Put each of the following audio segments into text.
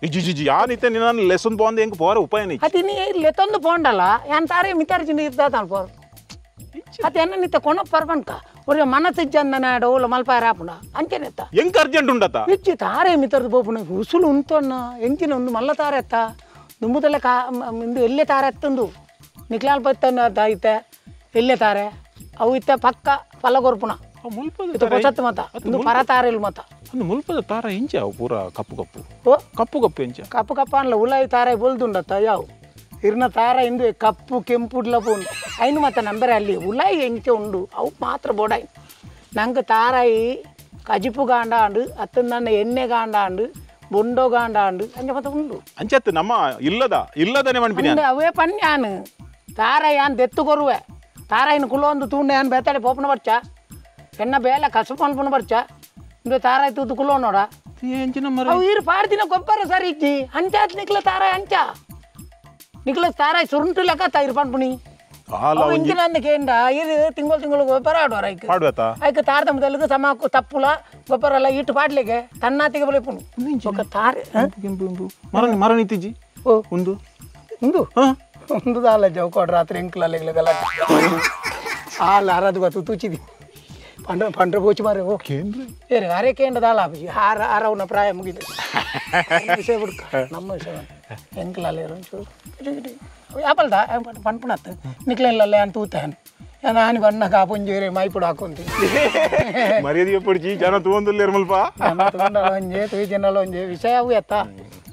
ಇಜ್ಜಿ ಯಾನ್ ಇತ್ತೆ ನಿನ್ನ ಲೆಸನ್ ಪೋಂದೆ ಎಂಕ್ ಪೋರ ಉಪಾಯ ಅತಿ ನೀ ಲೆತ್ತೊಂದು ಪೋಂಡಲ್ಲ ಯಾನ್ ತಾರೆ ಮಿತಾರ್ಜಿಂದ ಇರ್ತಾತ ಪೋರ್ ಅತಿ ಅನ್ನ ನಿತ್ತ ಕೊಣ ಪರ್ಪನ್ಕ ಒರೆ ಮನಸ್ಸು ಚಂದನ ಓಲ ಮಲ್ಪಾರ ಆಪುಂಡ ಅಂಚೆನೆತ್ತ ಎಂಕ್ ಅರ್ಜೆಂಟ್ ಉಂಡತ ಇಜ್ಜಿ ತಾರೆ ಮಿತರ್ದು ಪೋಪುನ ಉಸುಲು ಉಂತೊನ್ನ ಎಂಚಿನ ಒಂದು ಮಲ್ಲ ತಾರೆ ಎತ್ತ ದುಂಬುದಲ್ಲ ಕಾ ಇಂದು ಎಲ್ಲೇ ತಾರೆ ಎತ್ತುಂಡು ನಿಕ್ಲಾಲ್ ಪತ್ತನ್ನ ಐತೆ ಎಲ್ಲೇ ತಾರೆ ಅವು ಇತ್ತ ಪಕ್ಕ ಫಲ ಕೊರ್ಪುಣ ಹೊಸತ್ತು ಮತ ಒಂದು ಪರ ತಾರೆ ಇಲ್ಲ ಮತ ಒಂದು ಮುಲ್ಪದ ತಾರ ಎಂಚ ಅವು ಪೂರ ಕಪ್ಪು ಕಪ್ಪು ಓ ಕಪ್ಪು ಕಪ್ಪು ಎಂಚ ಕಪ್ಪು ಕಪ್ಪ ಅನ್ಲ ಉಲಾಯಿ ತಾರೆ ಬೊಲ್ದುಂಡತ್ತ ಯಾವು ಇರ್ನ ತಾರ ಇಂದು ಕಪ್ಪು ಕೆಂಪುಡ್ಲ ಪೋಂಡು ಐನು ಮತ್ತ ನಂಬರ್ ಅಲ್ಲಿ ಉಲಾಯಿ ಎಂಚ ಉಂಡು ಅವು ಮಾತ್ರ ಬೋಡಾಯಿ ನಂಗೆ ತಾರಾಯಿ ಕಜಿಪು ಗಾಂಡ ಅಂಡು ಅತ್ತಂದನ್ನ ಎಣ್ಣೆ ಗಾಂಡ ಅಂಡು ಬೊಂಡೋ ಗಾಂಡ ಅಂಡು ಅಂಚ ಮತ್ತ ಉಂಡು ಅಂಚತ್ತು ನಮ್ಮ ಇಲ್ಲದ ಇಲ್ಲದನೆ ಮನ್ಪಿನ ಅವೇ ಪನ್ಯಾನು ತಾರಾಯಿ ಯಾನ್ ದೆತ್ತು ಕೊರುವೆ ತಾರಾಯಿನ ಕುಲೊಂದು ತೂಂಡೆ ಯಾನ್ ಬೇತಾಡೆ ಪೋಪನ ಬರ್ಚ ಎನ್ನ ಬೇಲೆ ಕಸುಪು ಅನ್ಪುನ ಬರ್ಚ ಇಂದು ತಾರಾಯಿ ತೂತು ಕುಲೋ ನೋಡ ಅವು ಈರು ಪಾಡ್ದಿನ ಗೊಬ್ಬರ ಸರಿ ಇಜ್ಜಿ ಅಂಚಾತ್ ನಿಕ್ಲ ತಾರಾಯಿ ಅಂಚ ನಿಕ್ಲ ತಾರಾಯಿ ಸುರುಂಟು ಲೆಕ್ಕ ತಾಯಿರು ಪನ್ಪುಣಿ ಇಂಚಿನ ಕೇಂದ್ರ ಇದು ತಿಂಗಳು ತಿಂಗಳು ಗೊಬ್ಬರ ಆಡುವಾರ ಐಕ್ ಐಕ್ ತಾರದ ಮೊದಲಿಗೆ ಸಮಾಕು ತಪ್ಪುಲ ಗೊಬ್ಬರ ಎಲ್ಲ ಇಟ್ಟು ಪಾಡ್ಲಿಕ್ಕೆ ತನ್ನಾತಿಗೆ ಬಲಿಪುಣು ఒక ತಾರೆ ಮರ ನಿಂತಿಜ್ಜಿ ಓ ಒಂದು ಒಂದು ಒಂದು ದಾಲ ಜೌಕೋಡ್ ರಾತ್ರಿ ಎಂಕ್ಲ ಗಲಾಟೆ ಹಾಲು ಆರಾದು ಗೊತ್ತು ತೂಚಿದಿ ಪಂಡ್ರ ಪಂಡ್ರ ಪೋಚಿ ಮಾರೆ ಓ ಏ ಅರೆ ಕೇಂದ್ರ ದಾಲ ಆರ ಆರವನ ಪ್ರಾಯ ಮುಗಿದು ವಿಷಯ ಬಿಡ್ಕ ನಮ್ಮ ವಿಷಯ ಎಂಕ್ಲ ಒಂಚೂರು ಯಾಪಲ್ದ ಪನ್ಪುಣತ್ತು ನಿಕ್ಲೆಲ್ಲ ಅಂತ ತೂತಾನು ನಾನು ಬಣ್ಣ ಕಾಪುಂಜೇರೆ ಮೈಪುಡು ಹಾಕೊಂತಿ ಮರ್ಯಾದೆ ಪಡಿಚಿ ಜನ ತೂಂದುಲ್ಲೇರು ಮುಲ್ಪ ಒಂಜೆ ತುಯಿ ಒಂಜೆ ವಿಷಯ ಅವು ಎತ್ತ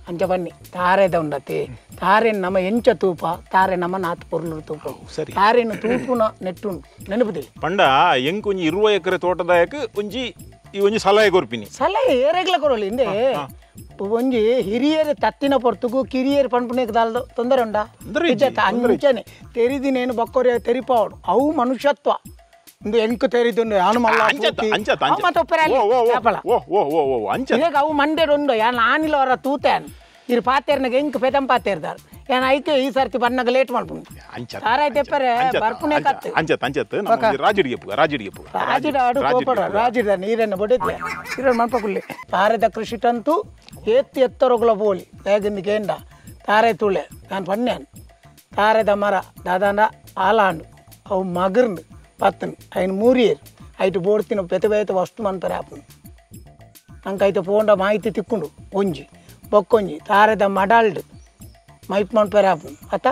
ಅಂಚ ಬನ್ನಿ ತಾರೆದ ಉಂಡತಿ ತಾರೆ ನಮ್ಮ ಎಂಚ ತೂಪ ತಾರೆ ನಮ್ಮ ನಾತ್ ಪೊರ್ಲು ತೂಪ ಸರಿ ತಾರೇನು ತೂಪುನ ನೆಟ್ಟು ನೆನಪುದಿಲ್ಲ ಪಂಡ ಎಂಕ್ ಒಂಜಿ 20 ಎಕರೆ ತೋಟದಾಯಕ ಒಂಜಿ ಈ ಒಂಜಿ ಸಲಹೆ ಕೊರ್ಪಿನಿ ಸಲಹೆ ಏರೆಗ್ಲ ಕೊರಲಿ ಹಿಂದೆ ಒಂಜಿ ಹಿರಿಯರು ತತ್ತಿನ ಪೊರ್ತುಗು ಕಿರಿಯರು ಪನ್ಪುನೇಕ್ ದಾಲ್ದ ತೊಂದರೆ ಉಂಡ ಅಂಚನೆ ತೆರಿದಿನೇನು ಬಕ್ಕೋರೆ ತೆರಿಪಾವಡು ಅವು ಮನುಷ್ಯತ್ವ ಒಂದು ಎಂಕು ತೆರಿದು ಯಾನು ಮಲ್ಲ ಅವು ಮಂಡೆಡ್ ಉಂಡು ಯಾನ್ ಆನಿಲ ಅವರ ತೂತಾನ್ ಇರು ಪಾತೇರ್ನಾಗ ಎಂಕ್ ಪೆದಂ ಪಾತೇರ್ದಾರ್ ಏನ್ ಐಕೆ ಈ ಸರ್ತಿ ಬನ್ನಾಗ ಲೇಟ್ ಮಾಡ್ಪುಂಡು ತಾರಾಯ್ ತೆಪ್ಪರೆ ಬರ್ಪುನೇ ಕತ್ತು ಅಂಚತ್ ಅಂಚತ್ ರಾಜಿಡಿಗೆ ರಾಜಿಡಿಗೆ ರಾಜಿಡ ಆಡು ಕೋಪಡ ರಾಜಿಡ ನೀರನ್ನು ಬಡಿದ್ದೆ ನೀರನ್ನು ಮನ್ಪಕುಲ್ಲಿ ತಾರೆದ ಕೃಷಿಟಂತೂ ಏತ್ತಿ ಎತ್ತರೊಗ್ಲ ಬೋಲಿ ಹೇಗಿಂದ ಕೇಂಡ ತಾರೆ ತುಳೆ ನಾನು ಪಣ್ಯಾನ್ ತಾರೆದ ಮರ ದಾದಾನ ಆಲಾಂಡು ಅವು ಮಗರ್ನು ಪತ್ತನು ಐನು ಮೂರಿಯರು ಐಟು ಬೋಡ್ತಿನ ಪೆತ ಬೇತ ವಸ್ತು ಮನ್ಪರೆ ಆಪುಂಡು ನಂಗೆ ಪೋಂಡ ಮಾಹಿತಿ ತಿಕ್ಕೊಂಡು ಒಂಜಿ ಬೊಕ್ಕೊಂಜಿ ತಾರೆದ ಮಡಾಲ್ಡು ಮೈಪ್ ಮನ್ಪರೆ ಆಪುಂಡು ಅತ್ತ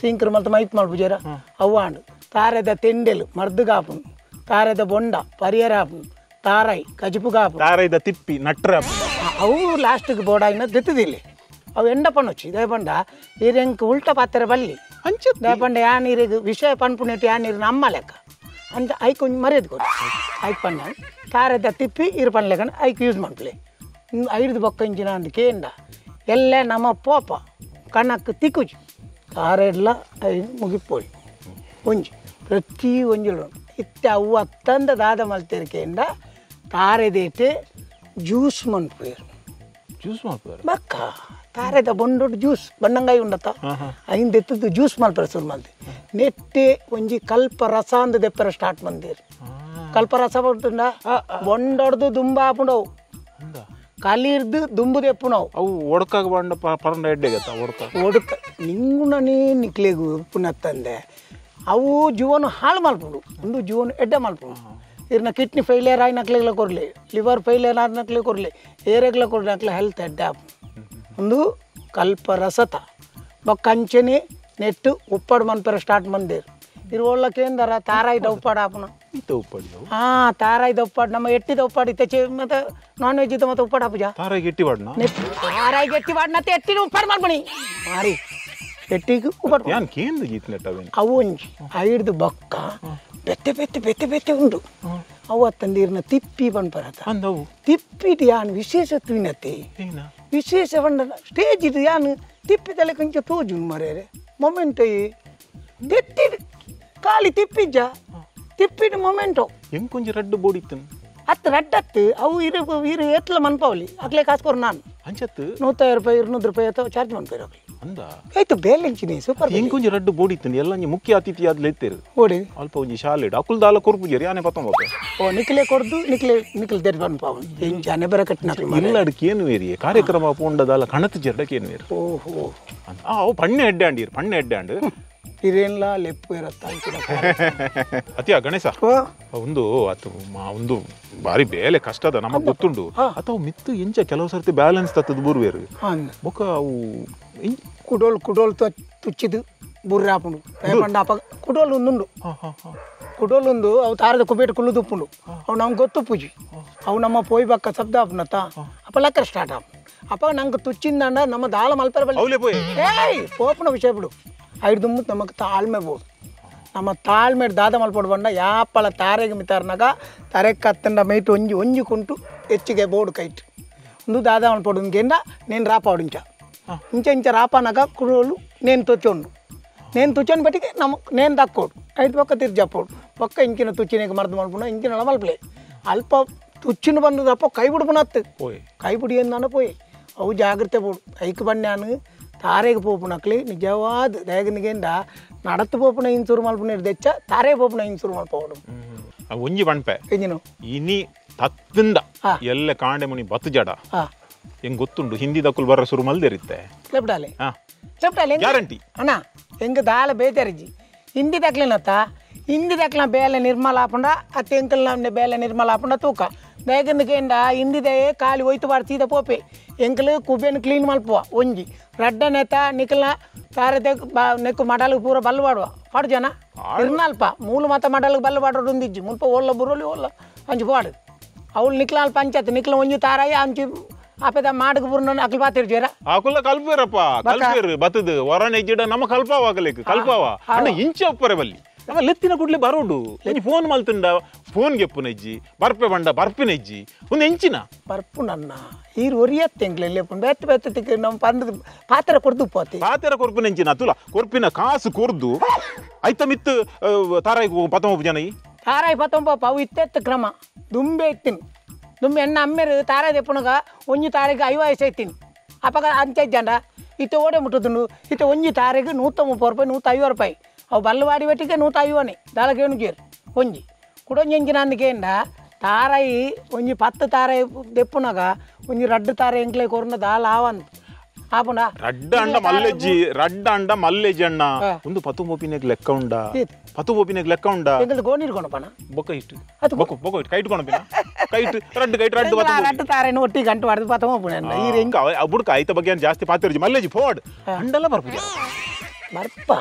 ಸಿಂಕ್ರು ಮಲ್ತ ಮೈಪ್ ಮಲ್ಪುಜೇರ ಅವ್ವಾಂಡು ತಾರೆದ ತೆಂಡೆಲು ಮರ್ದುಗಾಪುಂಡು ತಾರೆದ ಬೊಂಡ ಪರಿಯರ ಆಪುಂಡು ತಾರಾಯಿ ಕಜಿಪುಗಾಪು ತಾರಾಯ್ದ ತಿಪ್ಪಿ ನಟ್ರ ಅವು ಲಾಸ್ಟಿಗೆ ಬೋಡಾಯಿನ ದೆತ್ತದಿಲ್ಲ ಅವು ಎಂಡ ಪಣ್ಣೊಚ್ಚಿ ದೇಪಂಡ ಈರೆಂಕ್ ಉಲ್ಟ ಪಾತ್ರೆ ಬಲ್ಲಿ ದೇಪಂಡ ಯಾನ್ ಈರೆಗ್ ವಿಷಯ ಪನ್ಪುನೆಟ್ ಯಾನ್ ನೀರು ನಮ್ಮ ಲೆಕ್ಕ ಅಂಚ ಐಕ್ ಒಂಜಿ ಮರ್ಯಾದೆ ಕೊಡು ಐಕ್ ಪಣ್ಣ ತಾರೆದ ತಿಪ್ಪಿ ಇರು ಪಣ್ಲೆಕಂಡು ಐಕ್ ಯೂಸ್ ಮನ್ಪುಲೆ ಐದು ಬೊಕ್ಕ ಇಂಚಿನ ಅಂದ್ ಕೇಂಡ ಎಲ್ಲ ನಮ್ಮ ಪೋಪ ಕಣಕ್ ತಿಕ್ಕುಜಿ ತಾರೆಡ್ಲ I ಮುಗಿಪೋಳಿ ಒಂಜಿ ಪ್ರತಿ ಒಂಜಿಲು ಇತ್ತೆ ಅವು ಅತ್ತಂದ ದಾದ ಮಲ್ತೇರು ಕೇಂಡ ತಾರೆದೇಟೆ ಜ್ಯೂಸ್ ಮನ್ಪುವೇರು ಜ್ಯೂಸ್ ಮನ್ಪುವೇರು ಬಕ್ಕ ತಾರೆದ ಬೊಂಡೊಡು ಜ್ಯೂಸ್ ಬಣ್ಣಂಗಾಯಿ ಉಂಡತ್ತ ಐಂದ ಎತ್ತದ್ದು ಜ್ಯೂಸ್ ಮಲ್ಪರೆ ಶುರು ಮಲ್ತೆ ನೆಟ್ಟೆ ಒಂಜಿ ಕಲ್ಪ ರಸ ಅಂದ್ ದೆಪ್ಪರೆ ಸ್ಟಾರ್ಟ್ ಮಂದೇರು ಕಲ್ಪ ರಸ ಬರ್ತುಂಡ ಬೊಂಡೊಡ್ದು ದುಂಬ ಆಪುಂಡವು ಕಲಿರ್ದು ದುಂಬು ದೆಪ್ಪುನವು ಅವು ಒಡಕಾಗ ಬಂಡ ಪರಂಡ ಎಡ್ಡೆಗತ್ತ ಒಡಕ ಒಡಕ ನಿಂಗುಣನೇ ನಿಕ್ಲೆಗು ಪುನತ್ತಂದೆ ಅವು ಜೀವನ ಹಾಳು ಮಲ್ಪುಂಡು ಒಂದು ಜೀವನ ಎಡ್ಡೆ ಮಲ್ಪುಂಡು ಇರ್ನ ಕಿಡ್ನಿ ಫೇಲಿಯರ್ ಆಗಿ ನಕ್ಲೆಗ್ಲ ಕೊರ್ಲಿ ಲಿವರ್ ಫೇಲಿಯರ್ ಆದ ನಕ್ಲೆ ಕೊರ್ಲಿ ಏರೆಗ್ಲ ಕೊರ್ಲಿ ನಕ್ಲೆ ಹೆಲ್ತ್ ಎಡ್ಡೆ ಆಪುಂಡು ಒಂದು ಕಲ್ಪ ರಸತ ಬೊಕ್ಕ ಅಂಚನೆ ನೆಟ್ಟು ಉಪ್ಪಾಡು ಮನ್ಪೆರ ಸ್ಟಾರ್ಟ್ ಮಂದೇರು ಇರು ಒಳ್ಳ ಕೇಂದ್ರ ತಾರಾಯ್ದ ಉಪ್ಪಾಡು ಆಪುನ ಹಾಂ ತಾರಾಯ್ದ ಉಪ್ಪಾಡು ನಮ್ಮ ಎಟ್ಟಿದ ಉಪ್ಪಾಡು ಇತ್ತೆ ಮತ್ತೆ ನಾನ್ ವೆಜ್ ಇದ್ದ ಮತ್ತೆ ಉಪ್ಪಾಡು ಆಪುಜ ತಾರಾಯಿ ಎಟ್ಟಿ ಬಾಡ್ನ ತಾರಾಯಿ ಎಟ್ಟಿ ಬಾಡ್ನತ್ತೆ ಎಟ್ಟಿನ ಉಪ್ಪಾಡು ಮಾಡ್ಬಣಿ ಮಾರಿ ಎಟ್ಟಿಗೆ ಉಪ್ಪಾಡು ಯಾನ್ ಕೇಂದ್ರ ಗೀತ್ ನೆಟ್ಟವೇನು ಅವು ಒಂಜಿ ಐಡ್ದು ಬೊಕ್ಕ ಬೆತ್ತೆ ಬೆತ್ತೆ ಬೆತ್ತೆ ಬೆತ್ತೆ ಉಂಡು ಅವು ಅತ್ತಂದು ಇರ್ನ ತಿಪ್ಪಿ ಪನ್ಪರತ ತಿಪ್ಪಿಟ್ಟು ಯಾನ್ ವಿಶೇಷ ತುವಿನತ್ತೆ ವಿಶೇಷ ಪಂಡ ಸ್ಟೇಜ್ ಇದು ಯಾನ್ ತಿಪ್ಪಿ ತಲೆ ಕೊಂಚ ತೋಜು ಮರೇರೆ ಮೊಮೆಂಟ್ ದೆತ್ತಿಡು ಖಾಲಿ ತಿಪ್ಪಿಜ್ಜ ತಿಪ್ಪಿಡು ಮೊಮೆಂಟೋ ಹೆಂಗೆ ಕೊಂಚ ರಡ್ಡು ಬೋಡಿತ್ತು ಅತ್ತು ರಡ್ಡತ್ತು ಅವು ಇರು ಇರು ಏತ್ಲ ಮನ್ಪಾವಲಿ ಅಕ್ಲೆ ಕಾಸು ಕೊರು ನಾನು ಅಂಚತ್ತು 150 ರೂಪಾಯಿ 200 ರೂಪಾಯಿ ಅಥವಾ ಚಾರ್ಜ್ ಮನ್ಪೇರು ಅಕ್ಲೆ. ಅಂದ ಆಯ್ತು ಬೇಲೆಂಚಿನಿ ಸೂಪರ್ ಎಂಕೊಂಜಿ ರಡ್ಡು ಬೋಡಿ ಇತ್ತು ಎಲ್ಲ ಮುಖ್ಯ ಅತಿಥಿ ಆದ್ಲೆ ಇತ್ತೇರು ಓಡಿ ಅಲ್ಪ ಒಂಜಿ ಶಾಲೆ ಅಕುಲ್ ದಾಲ ಕೊರ್ಪುಜೇರಿ ಆನೆ ಪತ್ತೊಂಬತ್ತು ಓ ನಿಖಲೆ ಕೊರ್ದು ನಿಖಲೆ ನಿಖಲ್ ದೇರ್ ಬನ್ ಪಾವನ್ ಎಂಚ ಆನೆ ಬರ ಕಟ್ಟಿನ ಇಲ್ಲ ಅಡಕ್ಕೆ ಏನು ವೇರಿ ಕಾರ್ಯಕ್ರಮ ಪೋಂಡದಾಲ ಕಣತ್ ಜರ್ಡಕ್ಕೆ ಏನು ವೇರಿ ಓಹೋ ಅವು ಪಣ್ಣೆ ಎಡ್ಡಾಂಡ್ ಪಣ್ಣೆ ಎಡ್ಡಾಂಡ್ ಇರೇನ್ಲ ಲೆಪ್ಪು ಇರತ್ತ ಅತಿಯಾ ಗಣೇಶ ಒಂದು ಅದು ಒಂದು ಬಾರಿ ಬೇಲೆ ಕಷ್ಟದ ನಮಗೆ ಗೊತ್ತುಂಡು ಅಥವಾ ಮಿತ್ತು ಎಂಚ ಕೆಲವು ಸರ್ತಿ ಬ್ಯಾಲೆನ್ಸ್ ತತ್ತದ ಬೂರ್ವೇರು ಬೊಕ್ಕ ಅವು ಕುಡೋಲ್ ಕುಡೋಲ್ ತುಚ್ಚಿದು ಬುರ್ರೆ ಆಪುಂಡು ಪಂಡ ಅಪ್ಪ ಕುಡೋಲ್ ಒಂದುಂಡು ಕುಡೋಲ್ ಒಂದು ಅವು ತಾರದ ಕುಬೇಟ್ ಕುಳ್ಳುದುಪ್ಪುಂಡು ಅವು ನಮ್ಗೆ ಗೊತ್ತು ಪೂಜಿ ಅವು ನಮ್ಮ ಪೋಯ್ ಬಕ್ಕ ಶಬ್ದ ಆಪುನತ್ತ ಅಪ್ಪ ಲಕ್ಕ ಸ್ಟಾರ್ಟ್ ಆಪು ಅಪ್ಪ ನಂಗೆ ತುಚ್ಚಿಂದಂಡ ನಮ್ಮ ದಾಲ ಮಲ್ಪರ ಬಲ್ಲಿ ಏಯ್ ಪೋಪುನ ವಿಷಯ ಬಿಡು ಐದು ನಮಗೆ ತಾಳ್ಮೆ ಬೋದು ನಮ್ಮ ತಾಳ್ಮೆ ದಾದ ಮಲ್ಪಡು ಬಂಡ ಯಾಪಲ ತಾರೆಗೆ ಮಿತಾರನಾಗ ತಾರೆ ಕತ್ತಂಡ ಮೈಟ್ ಒಂಜಿ ಒಂಜಿ ಕುಂಟು ಹೆಚ್ಚಿಗೆ ಬೋರ್ಡು ಕೈಟ್ ಒಂದು ದಾದ ಮಲ್ಪಡು ಇಂಕೆಂಡ నేను ರಾಪಾಡು ಇಂಚ ಇಂಚ ಇಂಚ ರಾಪಾನಾಗ ಕುಡೋಲು నేను ತುಚ್ಚೋಂಡು నేను ತುಚ್ಚೋನ್ ಬಟ್ಟಿಗೆ ನಮ್ಮ నేను ದಕ್ಕೋಡು ಐದು ಪಕ್ಕ ತಿರ್ಜಪ್ಪೋಡು ಪಕ್ಕ ಇಂಚಿನ ತುಚ್ಚಿನಿಗೆ ಮರ್ದು ಮಲ್ಪುಣ ಇಂಚಿನ ಮಲ್ಪಲೆ ಅಲ್ಪ ತುಚ್ಚಿನ ಬಂದದಪ್ಪ ಕೈ ಬಿಡ್ಪುನತ್ತು ಕೈ ಬಿಡಿ ಅಂದಾನ ಪೋಯಿ ಅವು ಜಾಗ್ರತೆ ಬೋಡು ಐಕ್ ಬಣ್ಣಾನು ತಾರೆಗೆ ಪೋಪುನಕ್ಲಿ ನಿಜವಾದ ದಯಗನಿಗೆಂದ ನಡತು ಪೋಪುನ ಇನ್ಸೂರ್ ಮಲ್ಪುನ ದೆಚ್ಚ ತಾರೆ ಪೋಪುನ ಇನ್ಸೂರ್ ಮಲ್ಪೋಡು ಒಂಜಿ ಪಣ್ಪೆ ಇಂಜಿನು ಇನಿ ತತ್ತಿಂದ ಎಲ್ಲ ಕಾಂಡೆ ಮುನಿ ಬತ್ತು ಜಡ ಹೆಂಗ್ ಗೊತ್ತುಂಡು ಹಿಂದಿ ದಕ್ಕುಲ್ ಬರ ಸುರು ಮಲ್ದಿರುತ್ತೆ ಲೆಪ್ಟಾಲೆ ಲೆಪ್ಟಾಲೆ ಗ್ಯಾರಂಟಿ ಅಣ್ಣ ಹೆಂಗ ದಾಲ ಬೇಜಾರಿಜಿ ಹಿಂದಿ ದಕ್ಲೇನತ್ತ ಹಿಂದಿ ದಕ್ಲ ಬೇಲೆ ನಿರ್ಮಲ ಆಪುಂಡ ಅತ್ತೆ ಎಂಕಲ್ ಬೇಲೆ ನಿರ್ಮಲ ಆಪುಂಡ ತೂಕ ದಯಗಂದಕೇಂಡ ಹಿಂದಿದೆ ಖಾಲಿ ಒಯ್ತು ಬಾರ್ ಸೀದ ಪೋಪೆ ಎಂಕಲು ಕುಬೇನ್ ಕ್ಲೀನ್ ಮಲ್ಪುವ ಒಂಜಿ ರಡ್ಡನೆತ ನಿಕಲ್ನ ತಾರದೆ ನೆಕ್ಕು ಮಡಲಿಗೆ ಪೂರ ಬಲ್ಲು ಪಾಡುವ ಪಾಡು ಜನ ಇರ್ನಲ್ಪ ಮೂಲು ಮಾತ ಮಡಲಿಗೆ ಬಲ್ಲು ಪಾಡೋದು ಒಂದಿಜ್ಜಿ ಮುಲ್ಪ ಓಲ್ಲ ಬುರೋಲಿ ಓಲ್ಲ ಅಂಚು ಪಾಡು ಅವಳು ನಿಕ್ಲ ಅಲ್ಪ ಅಂಚತ್ತು ನಿಕ್ಲ ಒಂಜಿ ತಾರಾಯಿ ಅಂಚು ಆಪೆದ ಮಾಡಕ್ಕೆ ಪೂರ್ಣ ಅಕ್ಲು ಪಾತಿರ್ಜೀರ ಅಕುಲ ಕಲ್ಪೇರಪ್ಪ ಕಲ್ಪೇರು ಬತ್ತದು ಹೊರನೆ ಗಿಡ ನಮ್ಮ ಕಲ್ಪವಾಗಲಿಕ್ಕೆ ಕಲ್ಪವ ಅಣ್ಣ ಇಂಚೆ ಒಪ್ಪರೆ ಬಲ್ಲಿ ನಮ್ಮ ಲೆತ್ತಿನ ಕೂಡಲೇ ಬರೋಡು ನೀ ಫೋನ್ ಮಲ್ತುಂಡ ಫೋನ್ ಗೆಪ್ಪುನೆಜ್ಜಿ ಬರ್ಪೆ ಬಂಡ ಬರ್ಪಿನೆಜ್ಜಿ ಒಂದು ಎಂಚಿನ ಬರ್ಪು ನನ್ನ ಈರು ಒರಿಯತ್ತೆ ಎಂಕ್ಲೆಲ್ಲ ಬೆತ್ತ ಬೆತ್ತ ತಿಕ್ಕ ನಮ್ಮ ಪಂಡದ ಪಾತ್ರ ಕೊರ್ದು ಪೋತಿ ಪಾತ್ರ ಕೊರ್ಪಿನ ಎಂಚಿನ ತುಲ ಕೊರ್ಪಿನ ಕಾಸು ಕೊರ್ದು ಐತ ಮಿತ್ತು ತಾರಾಯಿ ಪತ್ತೊಂಬ ಜನ ಈ ತಾರಾಯಿ ಪತ್ತೊಂಬ ಅವು ಇತ್ತೆತ್ತ ಕ್ರಮ ದುಂಬೆ ಇತ್ತಿನ ದುಂಬೆ ಎಣ್ಣ ಅಮ್ಮೇರು ತಾರಾಯಿ ದೆಪ್ಪುನಗ ಒಂಜಿ ತಾರೆಗೆ 50 ವಯಸ್ಸು ಐತೀನಿ ಅಪ್ಪಗ ಅಂಚ ಇತ್ತೆ ಓಡೆ ಮುಟ್ಟುದುಂಡು ಇತ್ತೆ ಒಂಜಿ ತಾರೆಗೆ 130 ರೂಪಾಯಿ 150 ರೂಪಾಯಿ ಅವು ಬಲ್ಲವಾಡಿ ಬಟ್ಟಿಗೆ 150 ದಾಲಕೇನು ಗೇರು ಒಂಜಿ ಕುಡೊಂಜಿ ಎಂಚಿನ ಅಂದಕೇಂಡ ತಾರಾಯಿ ಒಂಜಿ 10 ತಾರಾಯಿ ದೆಪ್ಪುನಗ ಒಂಜಿ ರಡ್ಡು ತಾರ ಎಂಕ್ಲೆ ಕೊರ್ನ ದಾಲ ಆವಂತ ಆಪುಂಡ ರಡ್ಡ ಅಂಡ ಮಲ್ಲೆಜ್ಜಿ ರಡ್ಡ ಅಂಡ ಮಲ್ಲೆಜ್ಜಿ ಅಣ್ಣ ಒಂದು ಪತ್ತು ಮೋಪಿನೆಗ್ ಲೆಕ್ಕ ಉಂಡ ಪತ್ತು ಮೋಪಿನೆಗ್ ಲೆಕ್ಕ ಉಂಡ ಎಂಕಲ್ದ ಗೋಣಿ ಇಟ್ಕೊಳಪಣ ಬೊಕ್ಕ ಇಟ್ಟು ಅದು ಬೊಕ್ಕ ಬೊಕ್ಕ ಇಟ್ಟು ಕೈಟ್ ಕೊಣಪಿನ ಕೈಟ್ ರಡ್ಡು ಕೈಟ್ ರಡ್ಡು ಪತ್ತು ರಡ್ಡು ತಾರೆನ ಒಟ್ಟಿ ಗಂಟು ಹೊಡೆದು ಪತ್ತು ಮೋಪಿನ ಈ ರೆಂಗ್ ಬುಡ್ಕ ಐತ ಬಗ್ಗೆ ಜಾಸ್ತಿ ಪಾತಿರ್ಜಿ ಮಲ್ಲೆಜ್ಜಿ ಫೋಡ್ ಅಂಡಲ್ಲ ಬರ್ಪುಜ ಬರ್ಪ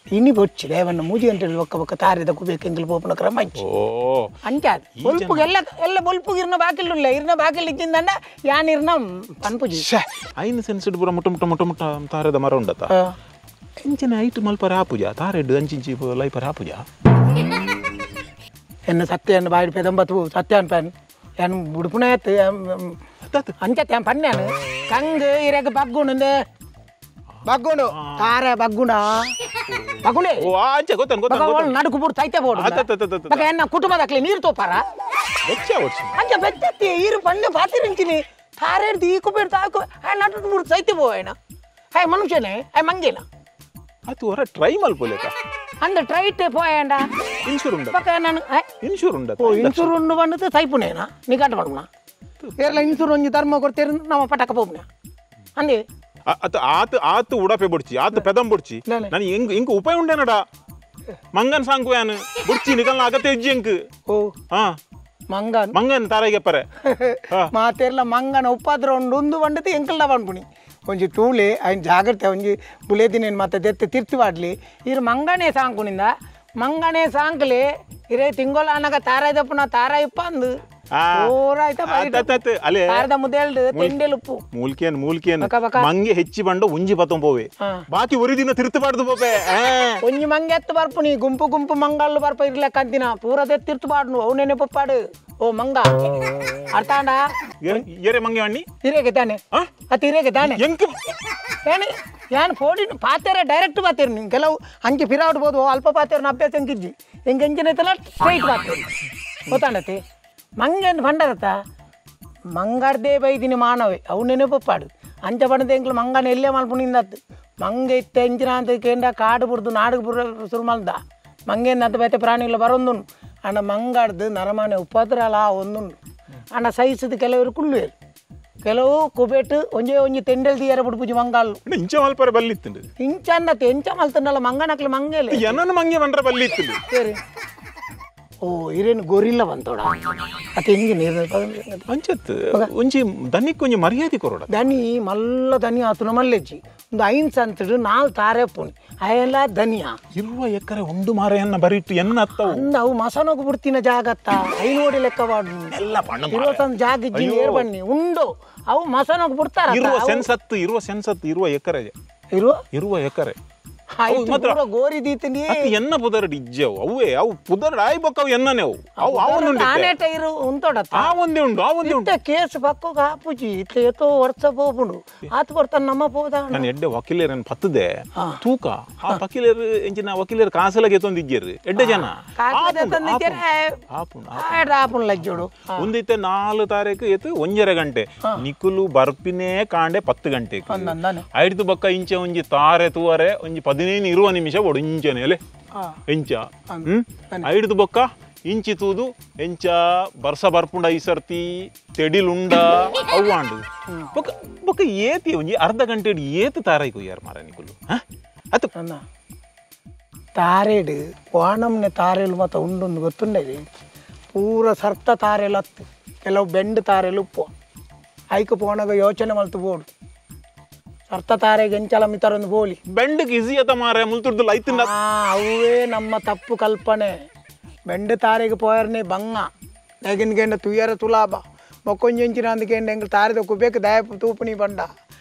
ಇನಿ ಬೊಚ್ಚಿ ದೇವನ್ನ ಮೂಜಿ ಗಂಟೆ ಬೊಕ್ಕ ಬೊಕ್ಕ ತಾರಿದ ಕುಬೇಕು ಎಂಕಲ್ ಪೋಪುನ ಕ್ರಮ ಅಂಚಾದ್ ಬೊಲ್ಪುಗೆ ಎಲ್ಲ ಎಲ್ಲ ಬೊಲ್ಪುಗೆ ಇರ್ನ ಬಾಕಿಲ್ ಇರ್ನ ಬಾಕಿಲ್ ಇದ್ದಿಂದಂಡ ಯಾನ್ ಇರ್ನ ಪನ್ಪುಜಿ ಐನ್ ಸೆನ್ಸಿಡ್ ಪೂರ ಮುಟ್ಟ ಮುಟ್ಟ ಮುಟ್ಟ ಮುಟ್ಟ ತಾರದ ಮರ ಉಂಡತ ಎಂಚಿನ ಐಟ್ ಮಲ್ಪರ ಆಪುಜ ತಾರೆಡ್ ಅಂಚಿಂಚಿ ಲೈಪರ ಆಪುಜ ಎನ್ನ ಸತ್ಯ ಬಾಯಿ ಪೆದಂಬತ್ತು ಸತ್ಯ ಅನ್ಪನ್ ಯಾನ್ ಉಡುಪುನ ಅಂಚತ್ ಯಾನ್ ಪನ್ಯಾನು ಕಂಗ್ ಇರಗ ಬಗ್ಗುಣಂದೆ ಬಗ್ಗುಂಡು ತಾರೆ ಬಗ್ಗುಣ ಬಗ್ಗುಣೆ ಓ ಅಂಚೆ ಗೊತ್ತನ್ ಗೊತ್ತನ್ ಬಗ್ಗ ನಡುಕು ಬುಡ್ ತೈತೆ ಬೋಡು ಬಗ್ಗ ಎನ್ನ ಕುಟುಂಬದಕ್ಲೆ ನೀರು ತೋಪಾರ ಬೆಚ್ಚ ಓಡ್ಸಿ ಅಂಚೆ ಬೆಚ್ಚತ್ತಿ ಈರು ಪಣ್ಣೆ ಪಾತಿರಿಂಚಿನಿ ತಾರೇಡ್ದು ಈ ಕುಬೇಡ್ ತಾಕು ಆ ನಡು ಬುಡ್ ತೈತೆ ಬೋಯನ ಹೈ ಮನುಷ್ಯನೇ ಹೈ ಮಂಗೇನ ಅದು ಹೊರ ಟ್ರೈ ಮಲ್ಪೊಲೆಕ ಅಂದ ಟ್ರೈ ಟೆ ಪೋಯಂಡ ಇನ್ಶೂರ್ ಉಂಡ ಬಗ್ಗ ನಾನು ಇನ್ಶೂರ್ ಉಂಡ ಓ ಇನ್ಶೂರ್ ಉಂಡು ಬಂದದ್ದು ತೈಪುನೇನ ನೀ ಗಂಟ ಪಡುನ ಏರ್ಲ ಇನ್ಶೂರ್ ಒಂಜಿ ಧರ್ಮ ಕೊಡ್ತೇರು ನಮ್ಮ ಪಟಕ ಪೋಪುನ ಅಂದೆ ಆತ ಆತ ಆತ ಉಡಪೆ ಬುಡ್ಚಿ ಆತ ಪೆದಂ ಬುಡ್ಚಿ ನಾನು ಎಂಗ್ ಇಂಕ್ ಉಪಾಯ ಉಂಡೇನಡ ಮಂಗನ್ ಸಾಂಕು ಯಾನು ಬುಡ್ಚಿ ನಿಕಲ್ನ ಅಗತ್ಯ ಇಜ್ಜಿ ಎಂಕ್ ಓ ಹಾ ಮಂಗನ್ ಮಂಗನ್ ತಾರಾಯಿಗೆ ಪರೆ ಮಾತೆರ್ಲ ಮಂಗನ ಉಪಾದ್ರ ಉಂಡು ಒಂದು ಬಂಡತಿ ಎಂಕಲ್ಡ ಪನ್ಪುಣಿ ಒಂಜಿ ತೂಲೆ ಐನ್ ಜಾಗ್ರತೆ ಒಂಜಿ ಬುಲೇದಿನೇನು ಮತ್ತೆ ದೆತ್ತೆ ತಿರ್ತಿ ವಾಡ್ಲಿ ಇರು ಮಂಗನೇ ಸಾಂಕುನಿಂದ ಮಂಗನೇ ಸಾಂಕ್ಲಿ ಇರೇ ತಿಂಗೊಲ ಅನಗ ತಾರಾಯಿ ದಪ್ಪುನ ತಾರಾಯಿ ಉಪ್ಪಂದು ಮೂಲ್ಕೇನ್ ಮೂಲ್ಕೇನ್ ಮಂಗೆ ಹೆಚ್ಚಿ ಬಂಡ ಉಂಜಿ ಪತ್ತೊಂಬೋವೆ ಬಾಕಿ ಒರಿ ದಿನ ತಿರ್ತು ಬಾಡ್ದು ಪೋಪೆ ಒಂಜಿ ಮಂಗೆ ಎತ್ತು ಬರ್ಪುನಿ ಗುಂಪು ಗುಂಪು ಮಂಗಲ್ಲು ಬರ್ಪ ಇರ್ಲಕ್ಕ ಅಂತಿನ ಪೂರ ತಿರ್ತು ಬಾಡ್ನು ಅವು ನೆನೆ ಪಪ್ಪಾಡು ಓ ಮಂಗ ಅರ್ಥಾಂಡ ಏರೆ ಮಂಗೆ ಅಣ್ಣಿ ಇರೇಗೆ ತಾನೆ ಅತ್ ಇರೇಗೆ ತಾನೆ ಎಂಕ್ ಏನಿ ಯಾನ್ ಫೋಡಿನ ಪಾತೆರ ಡೈರೆಕ್ಟ್ ಪಾತೇರು ನೀವು ಕೆಲವು ಅಂಚೆ ಫಿರಾಡ್ಬೋದು ಅಲ್ಪ ಪಾತೇರನ ಅಭ್ಯಾಸ ಎಂಕಿಜ್ಜಿ ಎಂಕ್ ಎಂಚಿನ ಐತಲ್ಲ ಸ್ಟ್ರೈಟ್ ಪಾತೇರು ಗೊತ್ತಾಂಡತಿ ಮಂಗೇನು ಪಂಡರತ್ತ ಮಂಗಾಡ್ದೇ ಬೈದಿನಿ ಮಾನವೆ ಅವು ನೆನಪಪ್ಪಾಡು ಅಂಚ ಪಂಡದ ಎಂಕ್ಲು ಮಂಗನ ಎಲ್ಲೇ ಮಲ್ಪುನಿಂದತ್ತು ಮಂಗೆ ಇತ್ತೆ ಎಂಚಿನ ಅಂತ ಕೇಂದ್ರ ಕಾಡು ಬುಡ್ದು ನಾಡು ಬುರ ಶುರು ಮಲ್ದ ಮಂಗೇನ ಬೇತೆ ಪ್ರಾಣಿಗಳು ಬರೊಂದುಂಡು ಅಣ್ಣ ಮಂಗಾಡ್ದು ನರಮಾನೆ ಉಪದ್ರಲ ಒಂದುಂಡು ಅಣ್ಣ ಸಹಿಸಿದ ಕೆಲವರು ಕುಳ್ಳುವೇರು ಕೆಲವು ಕುಬೇಟು ಒಂಜೇ ಒಂಜಿ ತೆಂಡೆಲ್ ದಿಯರ ಬುಡ್ಪುಜಿ ಮಂಗಾಲು ಇಂಚ ಮಲ್ಪರೆ ಬಲ್ಲಿತ್ತುಂಡು ಇಂಚ ಅನ್ನತ್ತೆ ಎಂಚ ಮಲ್ತಂಡಲ್ಲ ಮಂಗನಕ್ಲೆ ಮಂಗೇಲೆ ಏನನ್ನ ಮಂಗೆ ಬಂದ್ರೆ ಬಲ್ಲಿತ್ತುಂಡು ಸರಿ ಓ ಇರೇನು ಗೊರಿಲ್ಲ ಬಂತೋಡ ಅತ್ತೆ ಹಿಂಗೆ ನೀರು ಅಂಚತ್ತು ಒಂಜಿ ದನಿಕ್ ಒಂಜಿ ಮರ್ಯಾದೆ ಕೊರೋಡ ದನಿ ಮಲ್ಲ ದನಿ ಆತುನ ಮಲ್ಲೆಜ್ಜಿ ಒಂದು ಐನ್ ಸಂತಡು ನಾಲ್ ತಾರೆ ಪುಣಿ ಅಯೆಲ್ಲ ದನಿಯ ಇರುವ ಎಕರೆ ಒಂದು ಮಾರೆಯನ್ನ ಬರಿಟ್ಟು ಎನ್ನ ಅತ್ತವು ಅಂದ ಅವು ಮಸನೋಗ ಬಿಡ್ತಿನ ಜಾಗತ್ತ ಐನೋಡಿ ಲೆಕ್ಕವಾಡು ಎಲ್ಲ ಪಣ್ಣ ಇರುವ ತಂದು ಜಾಗ ಇಜ್ಜಿ ನೇರ್ ಬನ್ನಿ ಉಂಡು ಅವು ಮಸನೋಗ ಬಿಡ್ತಾರ ಇರುವ ಸೆನ್ಸತ್ತು ಇರುವ ಸೆನ್ಸತ್ತು ಇರುವ ಎಕರೆ ಇರುವ ಇರುವ ಎಕರೆ ಗೋರಿ ದೀತಿನಿ ಎನ್ನ ಪುದರಡ್ ಇಜ್ಜವು ಅವೇ ಅವು ಪುದರಡ್ ಆಯ್ಬಕ್ಕ ಅವು ಎನ್ನನೆ ಅವು ಅವು ಅವನು ಆನೇಟ ಇರು ಉಂತೋಡತ್ತ ಆ ಒಂದೇ ಉಂಡು ಆ ಒಂದೇ ಉಂಡು ಕೇಸ್ ಪಕ್ಕಗ ಆಪುಜಿ ಇತ್ತೆ ಏತೋ ವರ್ಷ ಪೋಪುಂಡು ಆತು ಕೊಡ್ತಾನೆ ನಮ್ಮ ಪೋದ ನಾನು ಎಡ್ಡೆ ವಕೀಲರನ್ನು ಪತ್ತದೆ ತೂಕ ಆ ವಕೀಲರು ಎಂಚಿನ ವಕೀಲರು ಕಾಸಲ ಗೆತ್ತೊಂದು ಇಜ್ಜೇರು ಎಡ್ಡೆ ಜನ ಆಪುಂಡು ಲಜ್ಜೋಡು ಒಂದಿತ್ತೆ 4 ತಾರೀಕು ಏತು 1.5 ಗಂಟೆ ನಿಕುಲು ಬರ್ಪಿನೇ ಕಾಂಡೆ 10 ಗಂಟೆ ಐದು ಬಕ್ಕ ಇಂಚೆ ಒಂಜಿ ತಾರೆ ತೂವರೆ ಒಂಜಿ 15 20 ನಿಮಿಷ ಒಡು ಇಂಚನೆ ಅಲೆ ಎಂಚ ಐಡ್ದು ಬೊಕ್ಕ ಇಂಚಿ ತೂದು ಎಂಚ ಬರ್ಸ ಬರ್ಪುಂಡ ಈ ಸರ್ತಿ ತೆಡಿಲುಂಡ ಅವ್ವಾಂಡು ಬೊಕ್ಕ ಬೊಕ್ಕ ಏತಿ ಒಂಜಿ ಅರ್ಧ ಗಂಟೆ ಏತು ತಾರೈ ಕೊಯ್ಯಾರ ಮಾರ ನಿಕುಲು ಅತ್ತು ತಾರೇಡು ವಾಣಮ್ನೆ ತಾರೇಲು ಮತ್ತು ಉಂಡೊಂದು ಗೊತ್ತುಂಡದೆ ಪೂರ ಸರ್ತ ತಾರೇಲು ಹತ್ತು ಕೆಲವು ಬೆಂಡ್ ತಾರೇಲು ಉಪ್ಪು ಐಕ್ ಪೋಣಗ ಯೋಚನೆ ಮಲ್ತು ಬೋಡು ಸರ್ತ ತಾರೆಗೆ ಎಂಚಲ ಮಿತರೊಂದು ಬೋಲಿ ಬೆಂಡ್ಗೆ ಈಸಿ ಅತ ಮಾರೆ ಮುಲ್ತುರ್ದು ಲೈತಿಂದ ಅವೇ ನಮ್ಮ ತಪ್ಪು ಕಲ್ಪನೆ ಬೆಂಡ್ ತಾರೆಗೆ ಪೋಯರ್ನೆ ಬಂಗ ದಗಿನ್ಗೆಂಡ ತುಯ್ಯರ ತುಲಾಬ ಮೊಕ್ಕೊಂಜೆಂಚಿನ ಅಂದಕೆಂಡ ಎಂಗ್ಲು ತಾರೆದ ಕುಬೇಕು ದಯ ತೂಪುನಿ ಬಂಡ